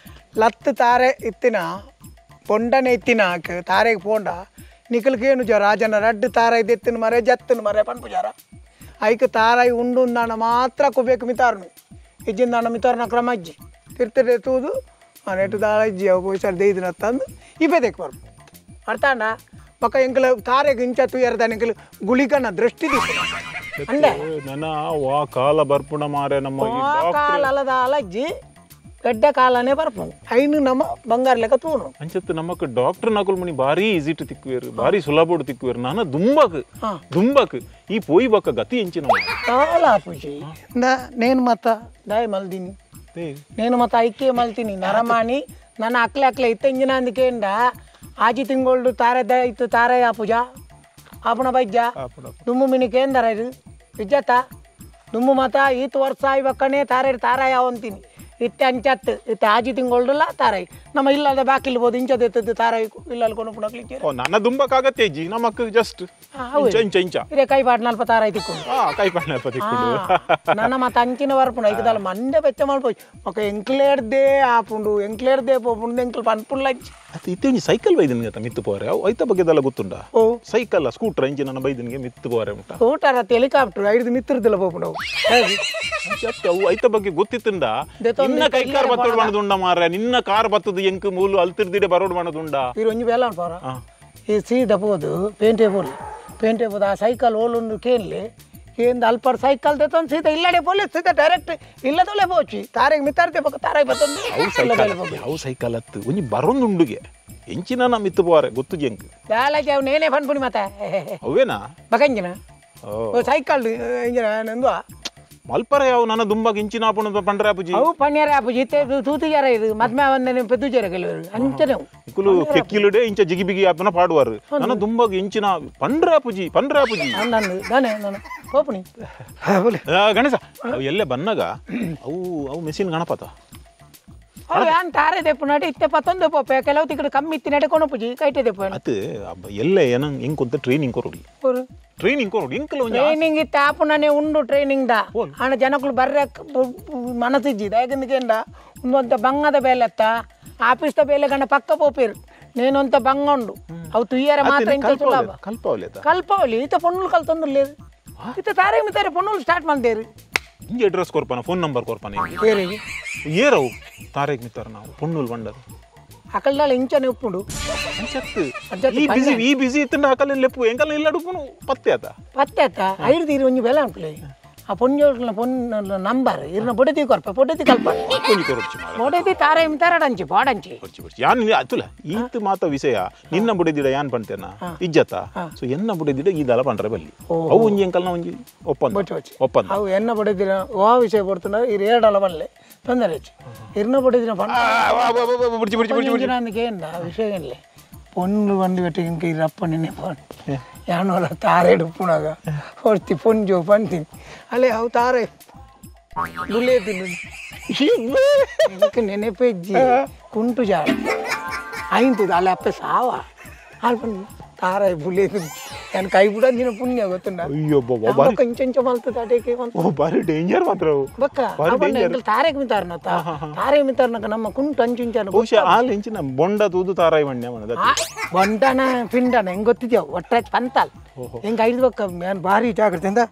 ಲತ್ತು ತಾರೆ ಇತ್ತಿನ ಬೊಂಡನೆ ಇತ್ತಿನ ತಾರೆಗೆ ಪೋಂಡ ನಿಕಲ್ಕೇನು ಜರ ಜನ ರಡ್ಡು ತಾರ ಇದೆತ್ತಿನ ಮರೆ ಜತ್ತಿನ ಮರೆ ಪನ್ಪುಜಾರ ಐಕ್ ತಾರಾಯಿ ಉಂಡು ಉಂದಾಣ ಮಾತ್ರ ಕುಬೇಕು ಮಿತಾರನು ಇಜ್ಜಿಂದಾಣ ಮಿತಾರನ ಕ್ರಮ ಅಜ್ಜಿ ತಿರ್ತಿರೆ ತೂದು ನೆಟ್ಟು ದಾಳ ಇಜ್ಜಿ ಅವು ಪೋಯ್ಸಾರು ದೇಯ್ದಿನ ತಂದು ಇಪ್ಪೆ ಬರ್ಪು ಅರ್ಥಾಂಡ ಪಕ್ಕ ಎಂಕಲ ತಾರೆಗೆ ಇಂಚ ತುಯ್ಯರ್ದಾನ ಎಂಕಲು ಗುಳಿಕನ ದೃಷ್ಟಿ ಅಂಡೆ ನನ್ನ ವಾ ಕಾಲ ಬರ್ಪುಣ ಮಾರೆ ನಮ್ಮ ಕಾಲ ಅಲ್ಲದ ಅಲಜ್ಜಿ ಗಡ್ಡ ಕಾಲನೇ ಬರ್ಪುಂಡು ಐನು ನಮ್ಮ ಬಂಗಾರ ಲೆಕ್ಕ ತೂನು ಅಂಚತ್ತು ನಮಕ್ ಡಾಕ್ಟರ್ ನಕುಲ್ ಮಣಿ ಭಾರಿ ಈಸಿ ಟು ತಿಕ್ಕುವೇರು ಭಾರಿ ಸುಲಭ ತಿಕ್ಕುವೇರು ನಾನು ದುಂಬಕ್ ದುಂಬಕ್ ಈ ಪೋಯಿ ಬಕ್ಕ ಗತಿ ಎಂಚಿನ ಕಾಲ ಆಪುಜಿ ನೇನು ಮತ್ತ ದಾಯ ಮಲ್ದಿನಿ నేను ಮತ್ತ ಐಕ್ಯ ಮಲ್ತೀನಿ ನರಮಾಣಿ ನನ್ನ ಅಕ್ಲೆ ಅಕ್ಲೆ ಇತ್ತೆಂಜಿನ ಅಂದಕೇಂಡ ಆಜಿ ತಿಂಗೋಳ್ಡು ತಾರೆ ಇತ್ತು ತಾರೆ ಆಪುಜ ಆಪುಣ ಬೈಜ ದುಮ್ಮು ಮಿನಿ ಕೇಂದರ ಇದು ಇಜ್ಜತ್ತ ದುಮ್ಮು ಮತ ಈತ್ ವರ್ಷ ಆಯ್ಬಕ್ಕನೇ ತಾರೆ ತಾರಾಯ ಅಂತೀನಿ ಇತ್ತೆ ಅಂಚತ್ತು ಇತ್ತೆ ಆಜಿ ತಿಂಗೋಳ್ಡುಲ್ಲ ತಾರಾಯಿ ನಮ್ಮ ಇಲ್ಲದ ಬಾಕಿ ಇಲ್ಬೋದು ಇಂಚದ ತಾರಾಯಿ ಇಲ್ಲ ಕೊಂಡು ನನ್ನ ದುಂಬಕ್ಕಾಗತ್ತೆ ಅಜ್ಜಿ ನಮಕ್ ಜಸ್ಟ್ ಇಂಚ ಇಂಚ ಇದೇ ಕೈ ಪಾಡ್ ನಲ್ಪ ತಾರಾಯಿ ತಿಕ್ಕೊಂಡು ಕೈ ಪಾಡ್ ನಲ್ಪ ತಿಕ್ಕೊಂಡು ನನ್ನ ಮತ್ತ ಅಂಚಿನ ವರ್ಪುಂಡು ಐಕದಲ್ಲ ಮಂಡೆ ಬೆಚ್ಚ ಮಲ್ಪೋಯ್ ఒక ಎಂಕ್ಲೇರ್ದೇ ಆಪುಂಡು ಎಂಕ್ಲೇರ್ದೇ ಪೋಪುಂಡು ಎಂಕ್ಲು ಪನ್ಪುಂಡ್ಲ ಅದು ಇತ್ತೆ ಒಂಜಿ ಸೈಕಲ್ ಬೈದಿನ್ಗೆ ಅತ್ತ ಮಿತ್ತು ಪೋರೆ ಅವು ಐತ ಬಗ್ಗೆದೆಲ್ಲ ಗೊತ್ತುಂಡ ಓ ಸೈಕಲ್ ಸ್ಕೂಟರ್ ಇಂಚಿ ನನ್ನ ಬೈದಿನ್ಗೆ ಮಿತ್ತು ಪೋರೆ ಉಂಟ ಸ್ಕೂಟರ್ ಅತ್ತ ಹೆಲಿಕಾಪ್ಟರ್ ಐದು ಮಿತ್ರದಿಲ್ಲ ಪೋಪುಂಡು ಅವು ಐತ ಬಗ್ಗೆ ಗೊತ್ತಿತ್ತುಂಡ ನಿನ್ನ ಕೈ ಕಾರ್ ಬತ್ತೋಡು ಮಾಡದುಂಡ ಮಾರ್ರೆ ನಿನ್ನ ಕಾರ್ ಬತ್ತದು ಎಂಕ್ ಮೂಲು ಅಲ್ತಿರ್ದಿಡೆ ಬರೋಡು ಮಾಡದುಂಡ ಇರು ಒಂಜಿ ಬೇಲ ಪೋರ ಈ ಸೀದಾ ಪೋದು ಪೇಂಟೆ ಪೋಲಿ ಪೇಂಟೆ ಪೋದು ಆ ಸೈಕಲ್ ಓಲೊಂದು ಕೇನ್ಲಿ ಕೇಂದ್ ಅಲ್ಪರ್ ಸೈಕಲ್ ತೆತ್ತೊಂದು ಸೀದಾ ಇಲ್ಲಡೆ ಪೋಲಿ ಸೀದಾ ಡೈರೆಕ್ಟ್ ಇಲ್ಲದೋಲೆ ಪೋಚಿ ತಾರೆಗೆ ಮಿತ್ತಾರ್ತೆ ಪಕ್ಕ ತಾರಾಗಿ ಬತ್ತೊಂದು ಅವು ಸೈಕಲ್ ಹತ್ತು ಒಂಜಿ ಬರೋಂದುಂಡುಗೆ ಎಂಚಿನ ನಮ್ಮ ಮಿತ್ತು ಪೋರೆ ಗೊತ್ತು ಜಂಕ್ ದಾಲಾಜಿ ಅವು ನೇನೆ ಪನ್ಪುಣಿ ಮತ್ತೆ ಅವೇನಾ ಬಕಂಜಿನ ಸೈಕಲ್ ಇಂಜಿನ ನಂದು ಮಲ್ಪರ ಯಾವ ನನ್ನ ದುಂಬಾಗ ಇಂಚಿನ ಆಪುಣ ಪಂಡ್ರೆ ಆಪುಜಿ ಅವು ಪಣ್ಯರ ಆಪುಜಿ ಇತ್ತೆ ತೂತಿಜಾರ ಇದು ಮದ್ಮೆ ಒಂದನೆ ಪೆದ್ದುಜಾರ ಕೆಲವರು ಅಂಚನೆ ಇಕುಲು ಕೆಕ್ಕಿಲುಡೆ ಇಂಚ ಜಿಗಿ ಬಿಗಿ ಆಪುನ ಪಾಡುವಾರು ನನ್ನ ದುಂಬಾಗ ಇಂಚಿನ ಪಂಡ್ರೆ ಆಪುಜಿ ಪಂಡ್ರೆ ಆಪುಜಿ ನಾನು ದಾನೆ ನಾನು ಪೋಪುಣಿ ಗಣೇಶ ಅವು ಎಲ್ಲೇ ಬನ್ನಾಗ ಅವು ಅವು ಮೆಷಿನ್ ಗಣಪತ ಅವು ಯಾನ್ ತಾರೆ ದೆಪ್ಪು ನಡೆ ಇತ್ತೆ ಪತ್ತೊಂದು ಪೋಪೆ ಕೆಲವು ತಿಕ್ಕಡು ಕಮ್ಮಿ ಇತ್ತಿ ನಡೆ ಕೊನಪುಜಿ ಕೈಟೆ ದೆಪ್ಪು ಅದು ಎಲ್ಲೇ ಏನ ಹೆಂಗ್ ಕೊಂತ ಟ್ರೈನಿಂಗ್ ಕೊರೊಡಿ ಟ್ರೈನಿಂಗ್ ಕೊರೊಡಿ ಎಂಕಲ ಒಂಜಿ ಟ್ರೈನಿಂಗ್ ಇತ್ತೆ ಆಪುನನೆ ಉಂಡು ಟ್ರೈನಿಂಗ್ the ಆನ ಜನಕುಲು ಬರ್ರೆ ಮನಸಿಜ್ಜಿ ದಾಯಕಂದ ಒಂದೊಂತ ಬಂಗದ ಬೇಲೆತ್ತ ಆಫೀಸ್ದ ಬೇಲೆ ಗಂಡ ಪಕ್ಕ ಪೋಪೇರು నేనొంత ಬಂಗ ಉಂಡು ಅವು ತುಯ್ಯರ ಮಾತ್ರ ಇಂಕ ಸುಲಭ ಕಲ್ಪವಲಿ ಕಲ್ಪವಲಿ ಇತ್ತ ಪೊಣ್ಣುಲು ಕಲ್ತೊಂದುಲ್ಲೇರು ಇತ್ತ ತಾರೆ ಮಿತಾರೆ ಪೊಣ್ಣುಲು ಸ್ಟಾರ್ಟ್ ಮಲ್ದೇರು ಇಂಜಿ ಅಡ್ರೆಸ್ ಕೊರ್ಪನ ಫೋನ್ ನಂಬರ್ ಕೊರ್ಪನ ಏರಿಗೆ ಏರವು ತಾರೇಗ್ ಮಿತ್ತಾರ ನಾವು ಪೊಣ್ಣುಲು ಬಂಡದು ಅಕಲ್ದಾಳ ಇಂಚನೆ ಉಪ್ಪುಂಡು ಅಂಚತ್ತು ಈ ಬಿಸಿ ಈ ಬಿಸಿ ಇತ್ತಂಡ ಅಕಲ್ ಲೆಪ್ಪು ಎಂಕಲ್ ಇಲ್ಲ ಉಪ್ಪುನು ಪತ್ತೆ ಆತ ಪತ್ತೆ ಆತ ಐದು ತೀರಿ ಒಂಜಿ ಬೆಲೆ ಅನ್ಪುಲೆ ಆ ಪೊಂಜೋಕ್ಲ ಪೊನ್ನ ನಂಬರ್ ಇರ್ನ ಬೊಡೆದಿ ಕೊರ್ಪ ಬೊಡೆದಿ ಕಲ್ಪ ಬೊಡೆದಿ ತಾರೆ ಮಿತಾರಡಂಚಿ ಪಾಡಂಚಿ ಯಾನ್ ಅತುಲ ಈತ್ ಮಾತ ವಿಷಯ ನಿನ್ನ ಬುಡೆದಿಡ ಯಾನ್ ಪಂತೇನ ಇಜ್ಜತ ಸೊ ಎನ್ನ ಬುಡೆದಿಡ ಈ ದಲ ಪಂಡ್ರೆ ಬಲ್ಲಿ ಅವು ಒಂಜಿ ಎಂಕಲ್ನ ಒಂಜಿ ಒಪ್ಪಂದ ಒಪ್ಪಂದ ಅವು ಎನ್ನ ಬುಡೆದಿಡ ವಾ ವಿಷಯ ಪಡ್ತುನ ಇರ್ ಏಡಲ ಬಲ್ಲೆ ತೊಂದರೆ ಹೆಚ್ಚು ಇರ್ನ ಬುಡೆದಿನ ಬುಡ್ಚಿ ಬುಡ್ಚಿ ಬುಡ್ಚಿ ನನಗೆ ಏನ ವಿಷಯ ಇಲ್ಲ ಪೊನ್ನು ಬಂದು ಬಿಟ್ಟು ಇಂಕ ಇರಪ್ಪ ನಿನ್ನೆ ಪೊನ್ ಯಾನೋಲ ತಾರೆ ಉಪ್ಪುನಾಗ ಹೊರ್ತಿ ಪೊಂಜೋ ಪಂತೀನಿ ಅಲ್ಲೇ ಅವು ತಾರೆ ಗುಲೇತೀನಿ ಇದಕ್ಕೆ ನೆನಪೆಜ್ಜಿ ಕುಂಟು ಜಾಡ ಆಯ್ತು ಅಲ್ಲೇ ಅಪ್ಪ ಸಾವ ಅಲ್ಪ ತಾರೆ ಬುಲೇತೀನಿ ನಾನು ಕೈ ಬಿಡ ನಿನ್ನ ಪುಣ್ಯ ಗೊತ್ತುಂಡ ಅಯ್ಯೋ ಕಂಚಂಚ ಮಲ್ತದ ಅಟೇಕೆ ಓ ಬಾರಿ ಡೇಂಜರ್ ಮಾತ್ರ ಬಕ್ಕ ತಾರೆಗೆ ಮಿತಾರನತ ತಾರೆ ಮಿತಾರನಕ ನಮ್ಮ ಕುಂಟು ಅಂಚುಂಚನ ಬಹುಶಃ ಆಲ್ ಇಂಚಿನ ಬೊಂಡ ತೂದು ತಾರಾಯಿ ಮಣ್ಣ ಮನದ ಬೊಂಡನ ಪಿಂಡನ ಹೆಂಗ್ ಗೊತ್ತಿದ್ಯೋ ಒಟ್ಟ ಪಂತಾಲ್ ಹೆಂಗ್ ಐದು ಬಕ್ಕ ನಾನು ಭಾರಿ ಜಾಗ್ರತೆಯಿಂದ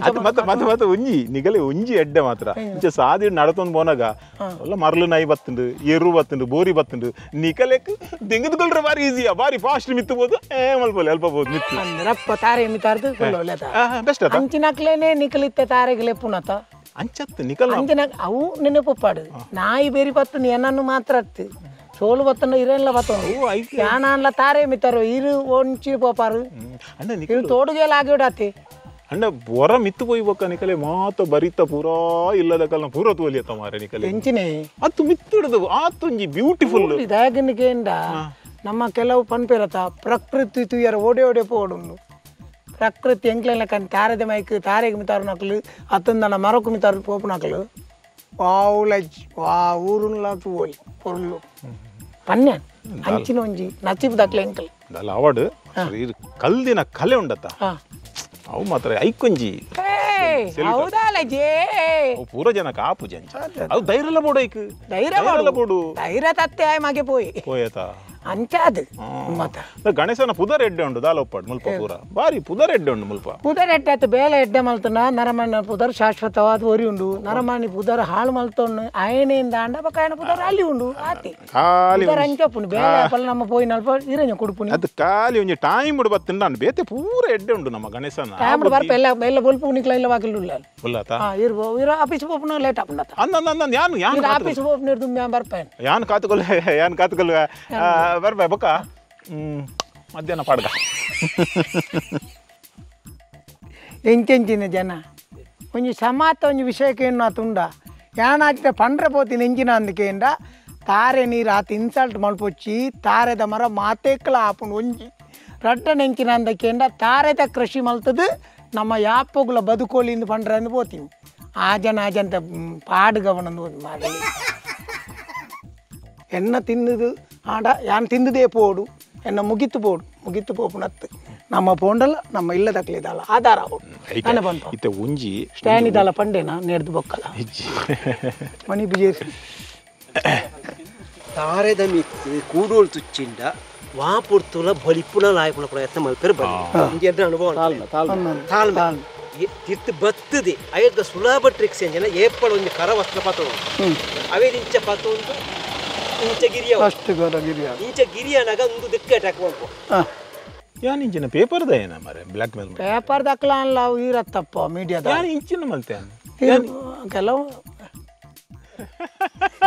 ಅದು ಮತ್ತೆ ಮತ್ತೆ ಮತ್ತೆ ಒಂಜಿ ನಿಗಲೆ ಒಂಜಿ ಎಡ್ಡೆ ಮಾತ್ರ ಇಂಚ ಸಾದಿ ನಡತೊಂದು ಪೋನಾಗ ಎಲ್ಲ ಮರಳು ನಾಯಿ ಬತ್ತುಂಡು ಎರು ಬತ್ತುಂಡು ಬೋರಿ ಬತ್ತುಂಡು ನಿಕಲೆಕ್ ದೆಂಗದುಕೊಳ್ರೆ ಬಾರಿ ಈಸಿಯಾ ಬಾರಿ ಫಾಸ್ಟ್ ಮಿತ್ತಬಹುದು ಏ ಮಲ್ಪೋಲೆ ಅಲ್ಪಬಹುದು ಮಿತ್ತು ರಪ್ಪ ತಾರೆ ಮಿತಾರ್ದು ಬೆಸ್ಟ್ ಅದ ಅಂಚಿನಕ್ಲೇನೆ ನಿಕಲಿತ್ತೆ ತಾರೆಗೆ ಲೆಪ್ಪುನತ ಅಂಚತ್ತು ನಿಕಲ್ ಅಂಚಿನ ಅವು ನೆನಪುಪ್ಪಾಡು ನಾಯಿ ಬೇರಿ ಬತ್ತು ಏನನ್ನು ಮಾತ್ರ ಅತ್ತು ಸೋಲು ಬತ್ತನ ಇರೆಲ್ಲ ಬತ್ತನು ಯಾನಲ್ಲ ತಾರೆ ಮಿತ್ತಾರು ಇರು ಒಂಚಿ ಪೋಪಾರು ಇರು ತೋಡುಗೆಲ್ಲ ಆಗಿಡಾತಿ ಅಂಡ ಹೊರ ಮಿತ್ತು ಪೋಯ್ಬೊಕ್ಕ ನಿಕಲೆ ಮಾತ ಬರಿತ ಪೂರಾ ಇಲ್ಲದ ಕಲ್ನ ಪೂರ ತೋಲಿಯತ್ತ ಮಾರೆ ನಿಕಲೆ ಎಂಚಿನೇ ಅತ್ತು ಮಿತ್ತಿಡುದು ಆತೊಂಜಿ ಬ್ಯೂಟಿಫುಲ್ ಇದಾಗನಿಕೇಂಡ ನಮ್ಮ ಕೆಲವು ಪನ್ಪೇರತ ಪ್ರಕೃತಿ ತುಯರ ಓಡೆ ಓಡೆ ಪೋಡುಂಡು ಪ್ರಕೃತಿ ಎಂಕ್ಲೆಲ್ಲ ಕಣ್ ತಾರೆದ ಮೈಕ್ ತಾರೆಗೆ ಮಿತಾರು ನಕಲು ಅತ್ತಂದನ ಮರಕು ಮಿತಾರು ಪೋಪು ನಕಲು ವಾವುಲಜ್ ವಾ ಊರುನ್ಲ ತೂವೊಲಿ ಪೊರ್ಲು ಪನ್ಯ ಅಂಚಿನ ಒಂಜಿ ನಚಿಪು ದಕ್ಲೆ ಎಂಕಲ್ ದಲ ಅವಾಡು ಕಲ್ದಿನ ಕಲೆ ಉಂಡತ್ತ ಅವು ಮಾತ್ರ ಐಕೊಂಜಿ ಪೂರ ಜನ ಕಾಪು ಜಂಚ ಅವು ಧೈರ್ಯಲ ಬೋಡು ಐಕ್ ಧೈರ್ಯಲ ಬೋಡು ಧೈರ್ಯ ತತ್ತೆ ಆಯ್ ಮಗೆ ಪೋಯಿ ಪೋಯತ ಅಂಚ ಅದು ಮತ್ತ ಗಣೇಶನ ಪುದರ್ ಎಡ್ಡೆ ಉಂಡು ದಾಲ ಒಪ್ಪಾಡು ಮುಲ್ಪ ಪೂರ ಬಾರಿ ಪುದರ್ ಎಡ್ಡೆ ಉಂಡು ಮುಲ್ಪ ಪುದರ್ ಎಡ್ಡೆ ಆಯ್ತು ಬೇಲೆ ಎಡ್ಡೆ ಮಲ್ತನ ನರಮಣ್ಣ ಪುದರ್ ಶಾಶ್ವತವಾದ ಒರಿ ಉಂಡು ನರಮಣಿ ಪುದರ್ ಹಾಳು ಮಲ್ತೊಣ್ಣು ಆಯನೆಯಿಂದ ಅಂಡ ಬಕಾಯನ ಪುದರ್ ಅಲ್ಲಿ ಉಂಡು ಆತಿ ಖಾಲಿ ಪುದರ್ ಅಂಚೊಪ್ಪುಂಡು ಬೇಲೆ ಅಪ್ಪಲ ನಮ್ಮ ಪೋಯಿನಲ್ಪ ಇರಂಜ ಕುಡುಪುನಿ ಅದು ಖಾಲಿ ಒಂಜಿ ಟೈಮ್ ಬಿಡು ಬತ್ತಿಂಡ ಬೇತೆ ಪೂರ ಎಡ್ಡೆ ಉಂಡು ನಮ್ಮ ಗಣೇಶನ ಟೈಮ್ ಬರ್ಪ ಎಲ್ಲ ಎಲ್ಲ ಬೊಲ್ಪು ನಿಕ್ಲ ಇಲ್ಲ ವಾಕಿಲ್ ಉಲ್ಲ ಉಲ್ಲತ ಇರ್ಬೋ ಇರ ಆಫೀಸ್ ಪೋಪುನ ಲೇಟ್ ಆಪುಂಡತ ಅಂದ ಅಂದ ಯಾನು ಯಾನು ಆಫೀಸ್ ಪೋಪುನ ಇರ್ದು ಮ್ಯಾನ್ ಬರ್ಪೇನ್ ಯಾನು ಕಾತುಕೊಲ್ಲ ಯಾನು ಕಾತುಕೊಲ್ಲ ಬರ್ಬೇ ಬೊಕ್ಕ ಮಧ್ಯಾಹ್ನ ಪಾಡ್ಗ ಎಂಚೆಂಚಿನ ಜನ ಒಂಜಿ ಸಮಾತ ಒಂಜಿ ವಿಷಯಕ್ಕೆ ಏನು ತುಂಡ ಯಾನಾಚಿತ ಪಂಡ್ರೆ ಪೋತಿನ ಎಂಚಿನ ಅಂದಕೇಂಡ ತಾರೆ ನೀರು ಆತ ಇನ್ಸಲ್ಟ್ ಮಲ್ಪೊಚ್ಚಿ ತಾರೆದ ಮರ ಮಾತೇಕ್ಲ ಆಪುಂಡು ಒಂಜಿ ರಡ್ಡ ನೆಂಚಿನ ಅಂದಕೇಂಡ ತಾರೆದ ಕೃಷಿ ಮಲ್ತದು ನಮ್ಮ ಯಾಪೋಗುಲ ಬದುಕೋಲಿಂದ ಪಂಡ್ರೆ ಅಂದು ಪೋತೀನಿ ಆ ಜನ ಆ ಜನ ಪಾಡುಗವನಂದು ಒಂದು ಮಾಡಿ ಎನ್ನ ತಿನ್ನುದು ಆಡ ಯಾನ್ ತಿಂದುದೇ ಪೋಡು ಎನ್ನ ಮುಗಿತು ಪೋಡು ಮುಗಿತು ಪೋಪುನತ್ತು ನಮ್ಮ ಪೋಂಡಲ್ಲ ನಮ್ಮ ಇಲ್ಲದಕ್ಲಿದಲ್ಲ ಆಧಾರ ನಾನೇ ಬಂತು ಇತ್ತೆ ಒಂಜಿ ಸ್ಟ್ಯಾಂಡ್ ಇದಲ್ಲ ಪಂಡೇನಾ ನೇರ್ದು ಬೊಕ್ಕಲ್ಲ ಮಣಿ ಬಿಜೇರಿ ತಾರೆದ ಮಿತ್ತು ಕೂಡೋಳು ತುಚ್ಚಿಂಡ ವಾಪುರ್ತುಲ ಬಲಿಪುನ ಲಾಯಪುನ ಪ್ರಯತ್ನ ಮಲ್ಪೆರ್ ಬಲ್ಲಿ ಇಂಜಿ ಎಡ್ಡೆ ಅನುಭವ ತಾಳ್ಮೆ ತಿರ್ತು ಬತ್ತದೆ ಅಯ್ಯದ ಸುಲಭ ಟ್ರಿಕ್ಸ್ ಎಂಜನ ಏಪಳ ಒಂಜಿ ಕರ ವಸ್ತ್ರ ಪತೊಂಡು ಅವೇ ಇಂಚ ಪತೊಂದು ಇಂಚ ಗಿರಿಯ ಫಸ್ಟ್ ಗೋರ ಗಿರಿಯ ಇಂಚ ಗಿರಿಯನಾಗ ಒಂದು ದಿಕ್ಕ ಅಟ್ಯಾಕ್ ಮಲ್ಪು ಯಾನ್ ಇಂಚಿನ ಪೇಪರ್ the ಏನ ಮಾರೆ black mail paper ದಕ್ಲ ಅಲ್ಲ ಅವು ಇರತ್ತಪ್ಪ ಮೀಡಿಯಾದ ಯಾನ್ ಇಂಚಿನ ಮಲ್ತೆ ಕೆಲವು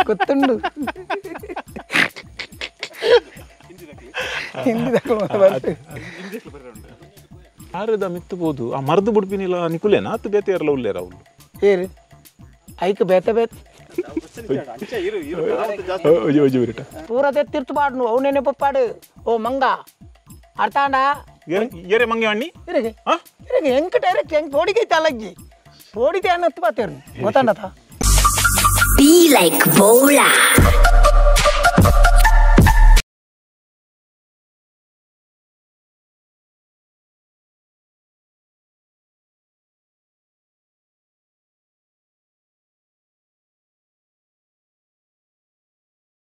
ಗೊತ್ತುಂಡು ಹಿಂದಿ ದಕ್ಲ ಬರ್ತದೆ ಆರದ ಮಿತ್ತುಬೋದು ಆ ಮರ್ದು ಬುಡ್ಪಿನಿಲ್ಲ ನಿಕುಲೇನಾ ಅತ್ತು ಬೇತೆ ಇರಲ್ಲ ಉಲ್ಲೇರ ಅವಳು ಏರು ಐಕ್ ಬೇತೆ ಬೇತೆ ಪೂರ ತೆತ್ತಿರ್ತು ಪಾಡು ಅವನೇನೆ ಪಪ್ಪಾಡು ಓ ಮಂಗ ಅರ್ಥಾಂಡ ಏರೆ ಮಂಗೆ ಅಣ್ಣಿ ಇರಗೆ ಇರಗೆ ಹೆಂಗ್ ಡೈರೆಕ್ಟ್ ಹೆಂಗ್ ಪೋಡಿಗೆ ತಲಗ್ಗಿ ಪೋಡಿತೆ ಅನ್ನತ್ತು ಪಾತೇರು ಗೊತ್ತಾಂಡತ Be like Bola.